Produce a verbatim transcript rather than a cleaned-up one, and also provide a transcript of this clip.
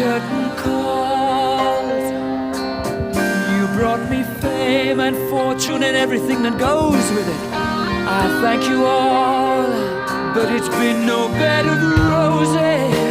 Curtain calls. You brought me fame and fortune and everything that goes with it. I thank you all, but it's been no bed of roses.